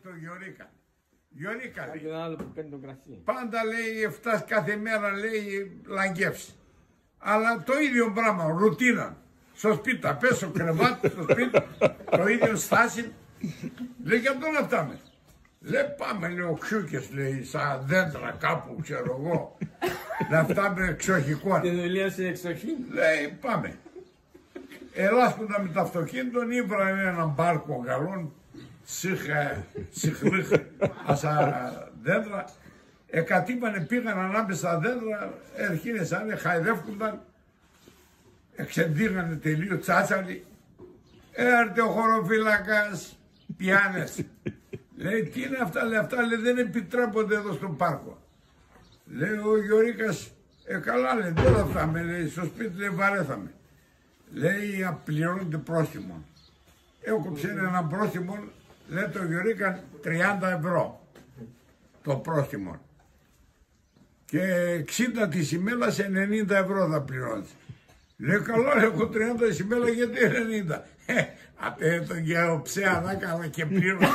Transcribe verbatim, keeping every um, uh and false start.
Το Γιωρίκα. Γιωρίκα, λέει. Άλλο που παίρνει το κρασί. Πάντα, λέει, εφτάς, κάθε μέρα, λέει, λαγκεύς. Αλλά το ίδιο πράγμα, ρουτίνα. «Στο σπίτι θα πέσω, κρεβάτι, στο σπίτι, το ίδιο στάση». Λέει: «Και αυτό να φτάμε». Λέει: «Πάμε», λέει, «οξιούκες», λέει, «στα δέντρα κάπου, ξέρω εγώ, να φτάμε εξοχικό». Τη δουλεία σε εξοχή. Λέει: «Πάμε». Ελάσκουνταν με το αυτοκίνητο, ήβραν έναν πάρκο καλόν, σίχα, σιχλίχ, ας τα δέντρα. Εκατοίμανε, πήγαν ανάμεσα στα δέντρα, ερχίνεσανε, χαϊδεύκουνταν, εξεντήγανε τελείως, τσάτσαλοι. Έρτε ο χωροφύλακας, πιάνες. Λέει: «Τι είναι αυτά», λέει, «αυτά», λέει, «δεν επιτρέπονται εδώ στο πάρκο». Λέει ο Γιωρίκας: «Ε, καλά», λέει, «δεν θα φτάμε», λέει, «στο σπίτι», λέει, «βαρέθαμε». Λέει: «Α, πληρώνετε πρόστιμο». Έκοψε έναν πρόστιμο, λέει, το Γιωρίκαν, τριάντα ευρώ το πρόστιμο. «Και εξήντα τη ημέλας, ενενήντα ευρώ θα πληρώνεις». Λέει: «Καλά», λέει, «έχω τριάντα τη ημέλας, γιατί ενενήντα;» «Ε, απέ το γεωψέα, δάκαλα, και πλήρωσε».